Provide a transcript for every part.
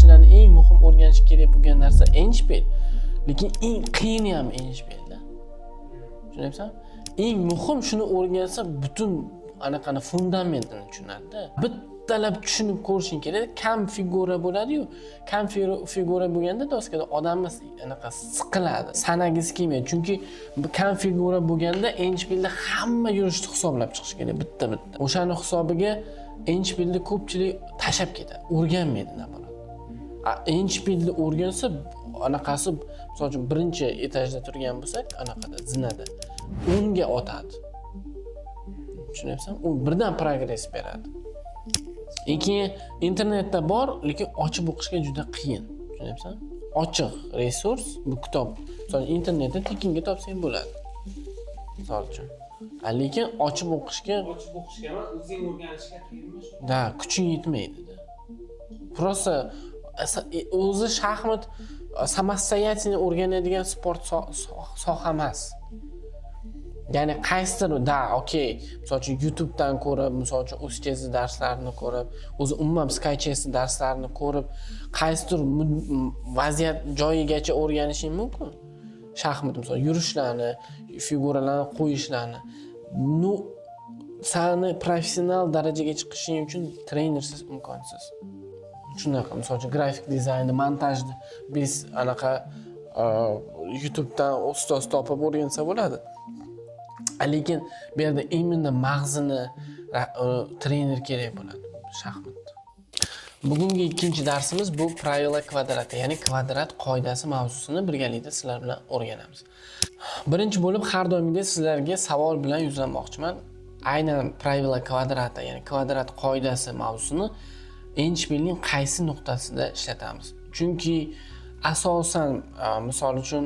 Shaxmatchilarni eng muhim o'rganishi kerak bo'lgan narsa endshpil, lekin eng qiyini ham endshpilda, tushunyapsanmi? Eng muhim shuni o'rgansa, butun anaqani fundamentini tushunadida. Bittalab tushunib ko'rishing kerak. Kam figura bo'ladiyu, kam figura bo'lganda doskada odamni anaqa siqiladi, sanagisi kelmaydi. Chunki kam figura bo'lganda endshpilda hamma yurishni hisoblab chiqish kerak bitta bitta. O'shani hisobiga endshpilni ko'pchilik tashlab ketadi, o'rganmaydi, наоборот. Endshpilni o'rgansa, anaqasi, misol uchun, birinchi etajda turgan bo'lsak, anaqada, zinada 10ga otadi, tushunyapsanmi? U birdan progress beradi. Keyin internetda bor, lekin ochib o'qishga juda qiyin, tushunyapsanmi? Ochiq resurs bu kitob. Misol, internetda tekinga topsang bo'ladi, misol uchun. Lekin ochib o'qishga Ochib o'qishga emas, o'zing o'rganishga qiyinmi shu? Да, kuching yetmaydi. Просто o'zi shaxmat самостоятельно o'rganadigan sport soha emas. Ya'ni qaysidir, да, окей, misol uchun, YouTubedan ko'rib, misol uchun, UzChess darslarini ko'rib, o'zi umuman SkyChess darslarini ko'rib, qaysidir vaziyat joyigacha o'rganishing mumkin. Shaxmat, misol, yurishlarni, figuralarni qo'yishlarni. Ну, sani professional darajaga chiqishing uchun trenersiz imkonsiz. Shunaqa, misol uchun, grafik dizaynni, montajni biz anaqa YouTubedan ustoz topib o'rgansa bo'ladi. Lekin bu yerda именно mag'zini trener kerak bo'ladi shaxmatda. Bugungi ikkinchi darsimiz bu правила квадрата, ya'ni kvadrat qoidasi mavzusini birgalikda sizlar bilan o'rganamiz. Birinchi bo'lib, har doimgidek sizlarga savol bilan yuzlanmoqchiman. Aynan правила квадрата, ya'ni kvadrat qoidasi mavzusini endshpilning qaysi nuqtasida ishlatamiz? Chunki asosan misol uchun,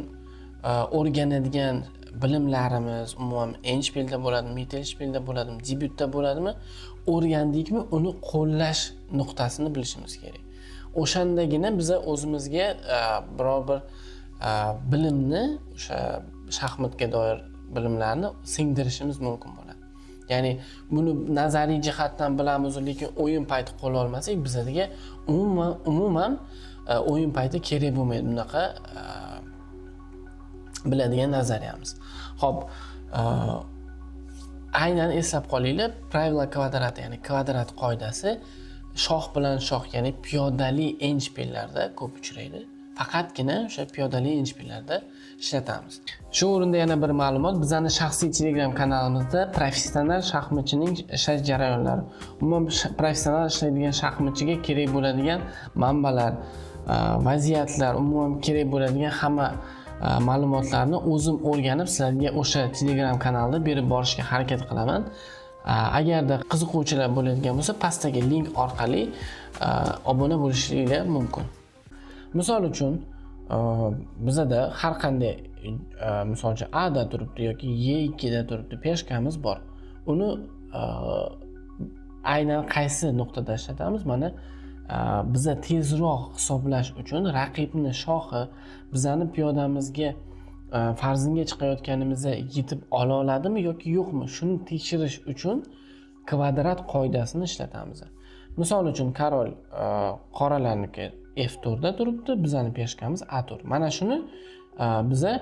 o'rganadigan bilimlarimiz umuman endshpilda bo'ladimi, mittelshpilda bo'ladimi, debyutda bo'ladimi, o'rgandikmi, uni qo'llash nuqtasini bilishimiz kerak. O'shandagina biza o'zimizga biror bir bilimni, o'sha shaxmatga doir bilimlarni singdirishimiz mumkin bo'ladi. Ya'ni buni nazariy jihatdan bilamiz, lekin o'yin payti qo'llay olmasak, bizlarga umuman o'yin payti kerak bo'lmaydi bunaqa biladigan nazariyamiz. Xo'p, aynan eslab qolinglar, правила квадрата, ya'ni kvadrat qoidasi shoh bilan shoh, ya'ni piyodali endshpillarda ko'p uchraydi. Faqatgina o'sha piyodali endshpillarda ishlatamiz. Shu o'rinda yana bir ma'lumot: bizani shaxsiy Telegram kanalimizda professional shaxmatchining ishlash jarayonlari, umuman professional ishlaydigan shaxmatchiga kerak bo'ladigan manbalar, vaziyatlar, umuman kerak bo'ladigan hamma ma'lumotlarni o'zim o'rganib, sizlarga o'sha Telegram kanalda berib borishga harakat qilaman. Agarda qiziquvchilar bo'ladigan bo'lsa, pastdagi link orqali obuna bo'lishinglar mumkin. Misol uchun, bizada har qanday, misol uchun, A da turibdi yoki E2 da turibdi, пешка miz bor. Uni aynan qaysi nuqtada ishlatamiz? Mana, biza tezroq hisoblash uchun raqibni shohi bizani piyodamizga farzinga chiqayotganimizda yetib ola oladimi yoki yo'qmi, shuni tekshirish uchun kvadrat qoidasini ishlatamiz. Misol uchun, король qoralarniki F4 da turibdi, bizani пешка miz A4. Mana shuni biza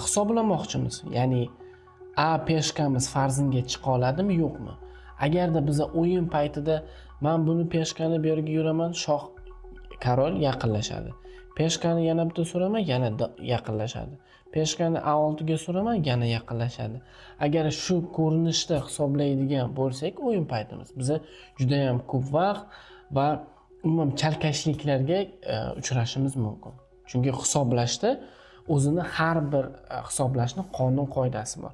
hisoblamoqchimiz. Ya'ni A пешка miz farzinga chiqa oladimi, yo'qmi? Agarda biza o'yin paytida man buni пешка ni bu yerga yuraman, shoh, король yaqinlashadi. Пешка ni yana bitta suraman, yana yaqinlashadi. Пешка ni A6 ga suraman, yana yaqinlashadi. Agar shu ko'rinishda hisoblaydigan bo'lsak, o'yin paytimiz biza juda ham ko'p vaqt va umuman chalkashliklarga uchrashimiz mumkin. Chunki hisoblashda o'zini har bir hisoblashni qonun qoidasi bor.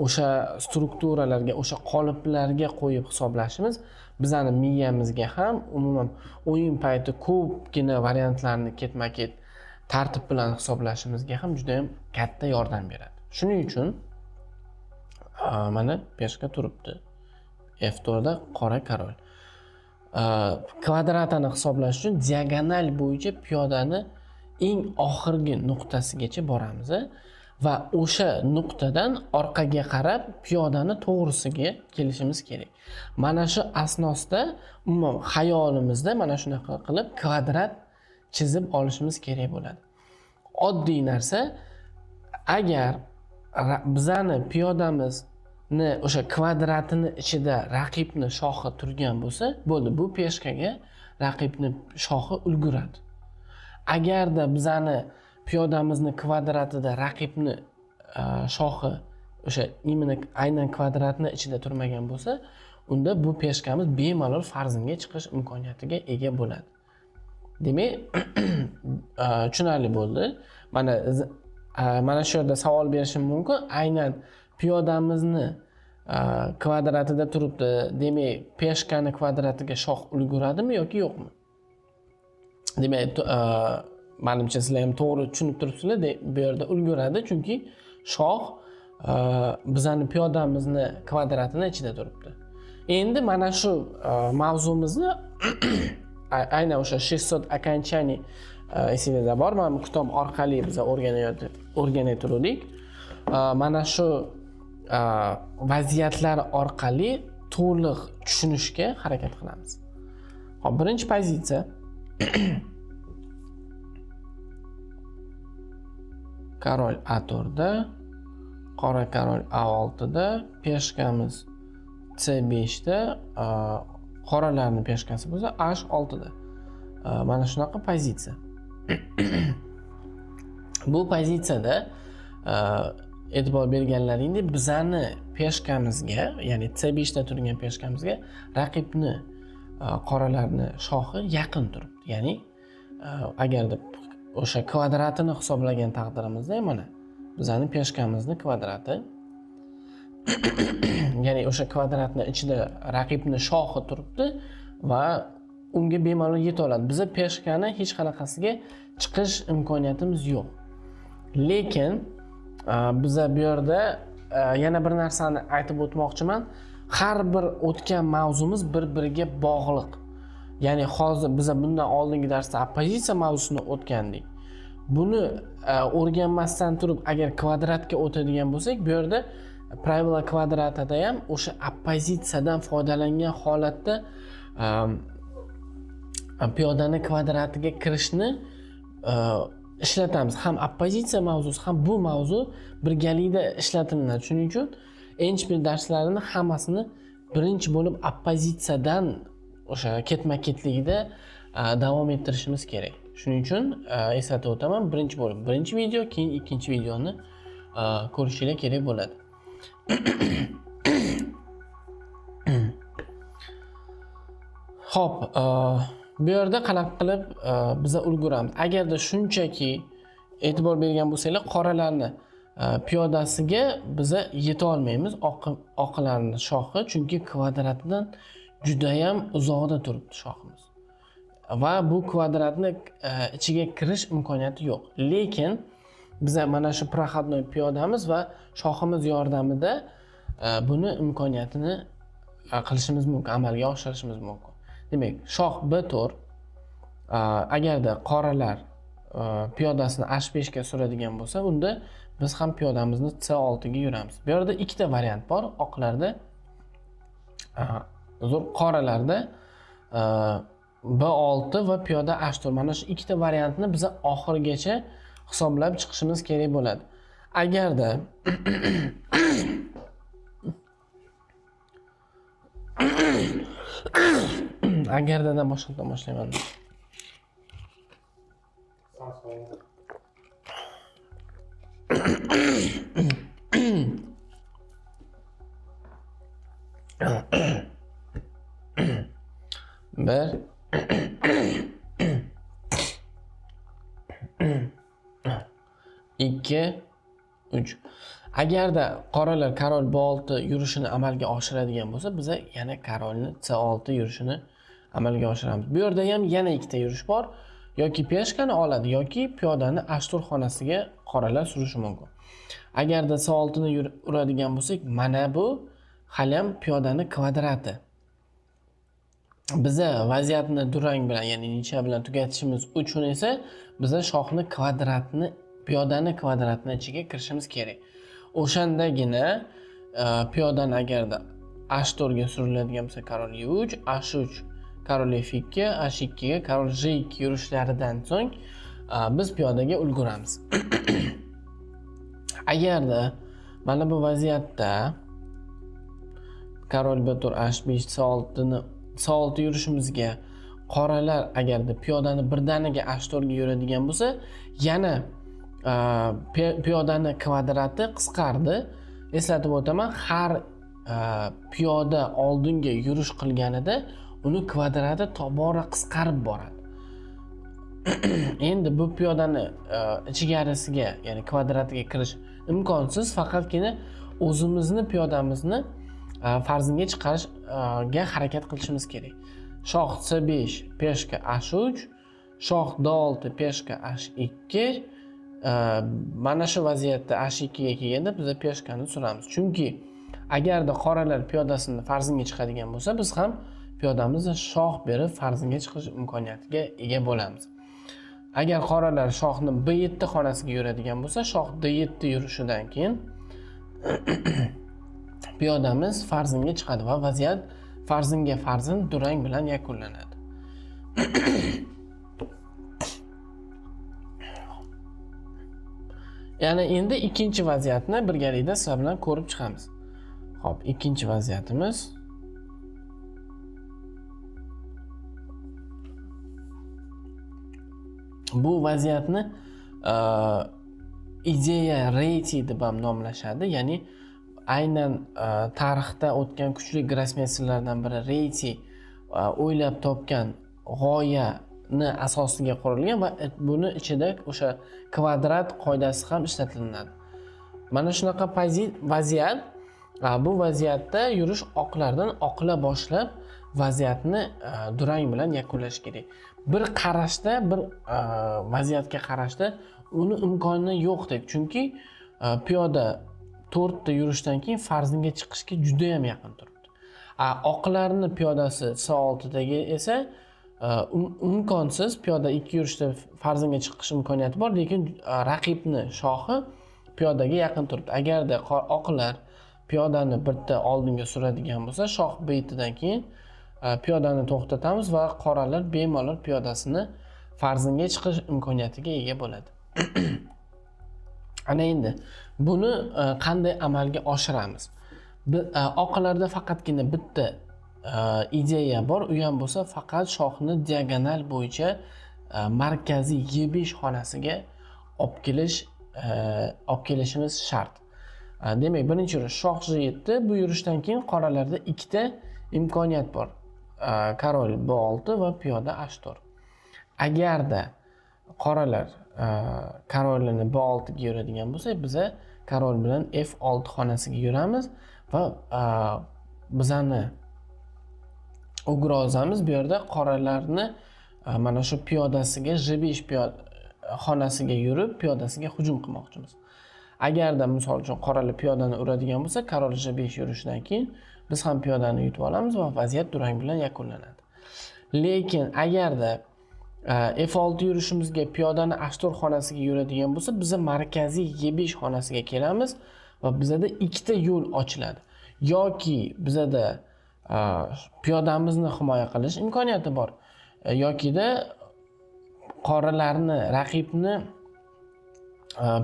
O'sha strukturalarga, o'sha qoliplarga qo'yib hisoblashimiz bizani miyamizga ham, umuman o'yin payti ko'pgina variantlarni ketma-ket tartib bilan hisoblashimizga ham juda ham katta yordam beradi. Shuning uchun mana пешка turibdi. F4 da qora король. Kvadratani hisoblash uchun diagonal bo'yicha piyodani eng oxirgi nuqtasigacha boramiz va o'sha nuqtadan orqaga qarab piyodani to'g'risiga kelishimiz kerak. Mana shu asnosda umuman xayolimizda mana shunaqa qilib kvadrat chizib olishimiz kerak bo'ladi. Oddiy narsa, agar bizani piyodamizni o'sha kvadratini ichida raqibni shoxi turgan bo'lsa, bo'ldi, bu peshkaga raqibni shoxi ulguradi. Agarda bizani piyodamizni kvadratida raqibni shoxi o'sha imенно aynan kvadratni ichida turmagan bo'lsa, unda bu peshkamiz bemalol farzimga chiqish imkoniyatiga ega bo'ladi. Demak, tushunarli bo'ldi. Mana shu yerda savol berishim mumkin. Aynan piyodamizni kvadratida turibdi, demak, peshkani kvadratiga shox ulguradimi yoki yo'qmi? Demak, menimcha sizlar ham to'g'ri tushunib turibsizlar, bu yerda ulguradi, chunki shox bizani piyodamizni kvadratini ichida turibdi. Endi mana shu mavzumizni aynan o'sha 600 окончаний esingizda bor, mana bu kitob orqali biz o'rganayotgandik. Mana shu vaziyatlar orqali to'liq tushunishga harakat qilamiz. Xo'p, birinchi pozitsiya. Korol A4da, qora korol A6da, peshkamiz C5da, qoralarning peshkasi bo'lsa H6da. Mana shunaqa pozitsiya. Bu pozitsiyada e'tibor berganlaringdek bizani peshkamizga, ya'ni C5da turgan peshkamizga raqibni qoralarni shoxi yaqin turibdi. Ya'ni agarda o'sha kvadratini hisoblagan taqdirimizda mana bizani peshkamizni kvadrati, ya'ni o'sha kvadratni ichida raqibni shoxi turibdi va unga bemalol yeta oladi. Biza peshkani hech qanaqasiga chiqish imkoniyatimiz yo'q. Lekin biza bu yerda yana bir narsani aytib o'tmoqchiman. Har bir o'tgan mavzumiz bir-biriga bog'liq. Ya'ni hozir biza bundan oldingi darsda oppozitsiya mavzusini o'tgandik. Buni o'rganmasdan turib agar kvadratga o'tadigan bo'lsak, bu yerda правила kvadratida ham o'sha oppozitsiyadan foydalangan holatda piyodani kvadratiga kirishni ishlatamiz. Ham oppozitsiya mavzusi, ham bu mavzu birgalikda ishlatilinadi. Shuning uchun endshpil darslarini hammasini birinchi bo'lib oppozitsiyadan o'sha ketma-ketligida davom ettirishimiz kerak. Shuning uchun eslatib o'taman, birinchi bo'lib birinchi video, keyin ikkinchi videoni ko'rishinglar kerak bo'ladi. Xo'p, bu yerda qanaqa qilib biza ulguramiz? Agarda shunchaki e'tibor bergan bo'lsanglar, qoralarni piyodasiga biza yeta olmaymiz, oqlarni shoxi, chunki kvadratidan juda ham uzoqda turibdi shoximiz. Va bu kvadratni ichiga kirish imkoniyati yo'q. Lekin biza mana shu проходной piyodamiz va shoximiz yordamida buni imkoniyatini qilishimiz mumkin, amalga oshirishimiz mumkin. Demak, shox B4, agarda qoralar piyodasini H5 ga suradigan bo'lsa, unda biz ham piyodamizni C6 ga yuramiz. Bu yerda ikkita variant bor. Oqlarda, uzr, qoralarda B6 va piyoda H4. Mana shu ikkita variantni biz oxirigacha hisoblab chiqishimiz kerak bo'ladi. Agarda agardadan boshqatdan boshlayman. Bir, ikki, uch. Agarda qoralar korol B6 yurishini amalga oshiradigan bo'lsa, biza yana korolni C6 yurishini amalga oshiramiz. Bu yerda ham yana ikkita yurish bor. Yoki peshkani oladi, yoki piyodani H4 xonasiga qoralar surishi mumkin. Agarda C6 ni uradigan bo'lsak, mana bu hali ham piyodani kvadrati. Biza vaziyatni durang bilan, ya'ni necha bilan tugatishimiz uchun esa biza shoxni kvadratni, piyodani kvadratni ichiga kirishimiz kerak. O'shandagina piyodani agarda H4 ga suriladigan bo'lsa, korol E3, H3 Король F2, H2 ga король G2 yurishlaridan so'ng biz piyodaga ulguramiz. Agarda mana bu vaziyatda король B4 H5 C6 yurishimizga qoralar agarda piyodani birdaniga H4 ga yuradigan bo'lsa, yana piyodani kvadrati qisqardi. Eslatib o'taman, har piyoda oldinga yurish qilganida uni kvadrati tobora qisqarib boradi. Endi bu piyodani ichkarisiga, ya'ni kvadratiga kirish imkonsiz, faqatgina o'zimizni piyodamizni farzinga chiqarishga harakat qilishimiz kerak. Shoh C5 peshka H3, shoh D6 peshka H2. Mana shu vaziyatda H2 ga kelganda biz peshkani suramiz. Chunki agarda qoralar piyodasini farzinga chiqadigan bo'lsa, biz ham piyodamizni shoh berib farzinga chiqish imkoniyatiga ega bo'lamiz. Agar qoralar shohni B7 xonasiga yuradigan bo'lsa, shoh D7 yurishidan keyin piyodamiz farzinga chiqadi va vaziyat farzinga farzin durang bilan yakunlanadi. Ya'ni endi ikkinchi vaziyatni birgalikda sizlar bilan ko'rib chiqamiz. Xo'p, ikkinchi vaziyatimiz bu vaziyatni ideya Reti deb ham nomlashadi. Ya'ni aynan tarixda o'tgan kuchli grossmeysterlardan biri Reti o'ylab topgan g'oyani asosiga qurilgan va buni ichida o'sha kvadrat qoidasi ham ishlatilinadi. Mana shunaqa vaziyat, bu vaziyatda yurish oqlardan oqla boshlab vaziyatni durang bilan yakunlash kerak. Bir qarashda, bir vaziyatga qarashda uni imkoni yo'qdek, chunki piyoda 4 ta yurishdan keyin farzinga chiqishga juda ham yaqin turibdi. Oqlarni piyodasi C6dagi esa imkonsiz, piyoda 2 yurishda farzinga chiqish imkoniyati bor, lekin raqibni shohi piyodaga yaqin turibdi. Agarda oqlar piyodani bitta oldinga suradigan bo'lsa, shoh B7 dan keyin piyodani to'xtatamiz va qoralar bemalol piyodasini farzinga chiqish imkoniyatiga ega bo'ladi. Ana endi buni qanday amalga oshiramiz? Oqlarda faqatgina bitta ideya bor, u ham bo'lsa faqat shohni diagonal bo'yicha markaziy E5 xonasiga olib kelishimiz shart. Demak, birinchi yurish shoh G7, bu yurishdan keyin qoralarda ikkita imkoniyat bor. Korol B6 va piyoda H4. Agarda qoralar korolini B6 ga yuradigan bo'lsa, biza korol bilan F6 xonasiga yuramiz va bizani ugrozamiz bu yerda qoralarni mana shu piyodasiga G5 xonasiga yurib piyodasiga hujum qilmoqchimiz. Agarda misol uchun qoralar piyodani uradigan bo'lsa, korol G5 yurishidan keyin biz ham piyodani yutib olamiz va vaziyat durang bilan yakunlanadi. Lekin agarda F6 yurishimizga piyodani H4 xonasiga yuradigan bo'lsa, biz markaziy E5 xonasiga kelamiz va bizada ikkita yo'l ochiladi. Yoki bizada piyodamizni himoya qilish imkoniyati bor, yokida qoralarni, raqibni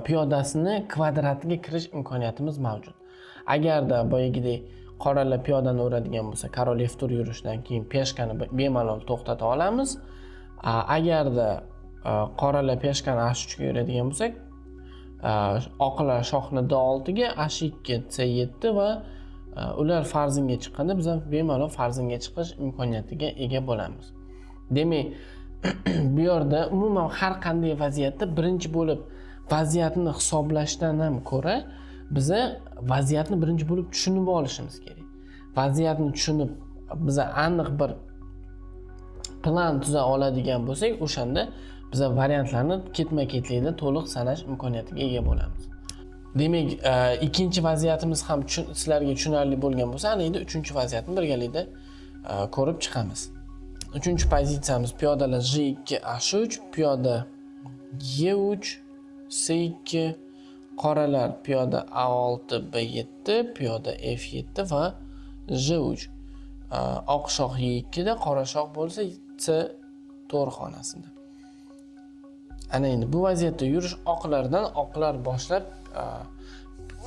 piyodasini kvadratiga kirish imkoniyatimiz mavjud. Agarda boyagidek qoralar piyodani uradigan bo'lsa, korol F4 yurishidan keyin peshkani bemalol to'xtata olamiz. Agarda qoralar peshkani H3 ga yuradigan bo'lsak, oqlar shohni D6 ga, H2 C7 va ular farzinga chiqqanda biz ham bemalol farzinga chiqish imkoniyatiga ega bo'lamiz. Demak, bu yerda umuman har qanday vaziyatda birinchi bo'lib vaziyatni hisoblashdan ham ko'ra biza vaziyatni birinchi bo'lib tushunib olishimiz kerak. Vaziyatni tushunib biza aniq bir plan tuza oladigan bo'lsak, o'shanda biza variantlarni ketma-ketlikda to'liq sanash imkoniyatiga ega bo'lamiz. Demak, ikkinchi vaziyatimiz ham sizlarga tushunarli bo'lgan bo'lsa, ana endi uchinchi vaziyatni birgalikda ko'rib chiqamiz. Uchinchi pozitsiyamiz piyodalar G2 H3, piyoda E3, C2, qoralar piyoda A6 B7, piyoda F7 va G3. Oq shoh E2 da, qora shoh bo'lsa C4 xonasida. Ana endi bu vaziyatda yurish oqlardan, oqlar boshlab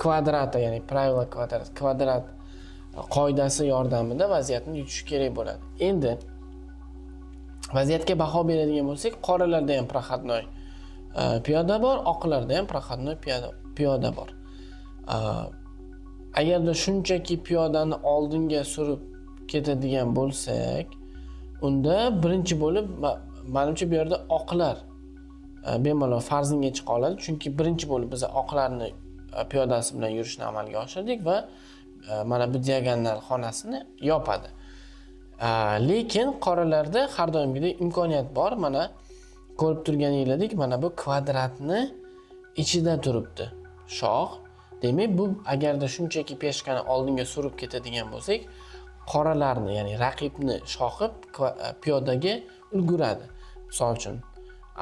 квадрата, ya'ni правило квадрат, kvadrat qoidasi yordamida vaziyatni yutish kerak bo'ladi. Endi vaziyatga baho beradigan bo'lsak, qoralarda ham проходной piyoda bor, oqlarda ham проходной piyoda bor. Agarda shunchaki piyodani oldinga surib ketadigan bo'lsak, unda birinchi bo'lib manimcha bu yerda oqlar bemalol farzinga chiqa oladi, chunki birinchi bo'lib biz oqlarni piyodasi bilan yurishni amalga oshirdik va mana bu diagonal xonasini yopadi. Lekin qoralarda har doimgidek imkoniyat bor. Mana ko'rib turganinglardek, mana bu kvadratni ichida turibdi shoh. Demak, bu agarda shunchaki пешка ni oldinga surib ketadigan bo'lsak, qoralarni, ya'ni raqibni shohi piyodaga ulguradi. Misol uchun,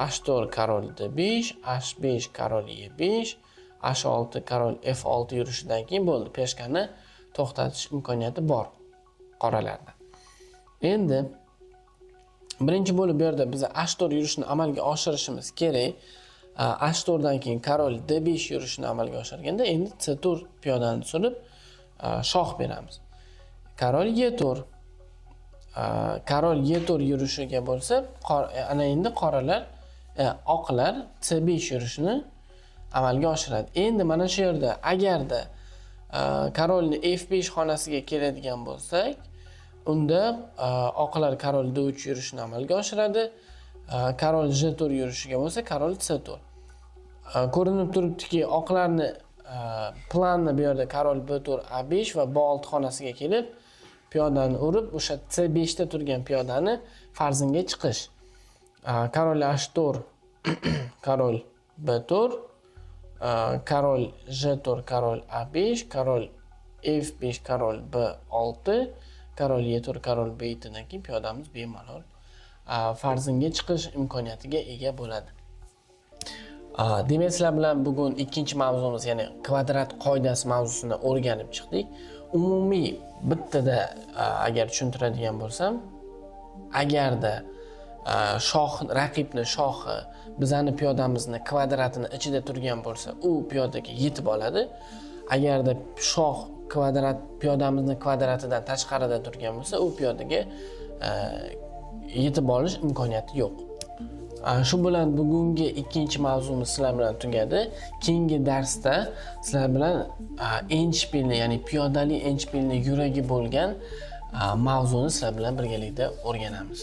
H4 король D5, H5 король E5, H6 король F6 yurishidan keyin bo'ldi, пешка ni to'xtatish imkoniyati bor qoralarda. Endi birinchi bo'lib bu yerda biz H4 yurishini amalga oshirishimiz kerak. H4 dan keyin король D5 yurishini amalga oshirganda endi C4 piyodani surib shoh beramiz. Король E4, король E4 yurishiga bo'lsa, ana endi qoralar, oqlar C5 yurishini amalga oshiradi. Endi mana shu yerda agarda король ni F5 xonasiga keladigan bo'lsak, unda oqlar король D3 yurishini amalga oshiradi. Король G4 yurishiga bo'lsa король C4. Ko'rinib turibdiki, oqlarni plani bu yerda король B4, A5 va B6 xonasiga kelib, piyodani urib, o'sha C5 da turgan piyodani farzinga chiqish. Король H4, король B4, король G4, король A5, король F5, король B6, король E4, король B7 dan keyin piyodamiz bemalol farzinga chiqish imkoniyatiga ega bo'ladi. Demak, sizlar bilan bugun ikkinchi mavzumiz, ya'ni kvadrat qoidasi mavzusini o'rganib chiqdik. Umumiy bittada agar tushuntiradigan bo'lsam, agarda shoh, raqibni shohi bizani piyodamizni kvadratini ichida turgan bo'lsa, u piyodaga yetib oladi. Agarda shoh kvadrat piyodamizni kvadratidan tashqarida turgan bo'lsa, u piyodaga yetib olish imkoniyati yo'q. Shu bilan bugungi ikkinchi mavzumiz sizlar bilan tugadi. Keyingi darsda sizlar bilan endshpilni, ya'ni piyodali endshpilni yuragi bo'lgan mavzuni sizlar bilan birgalikda o'rganamiz.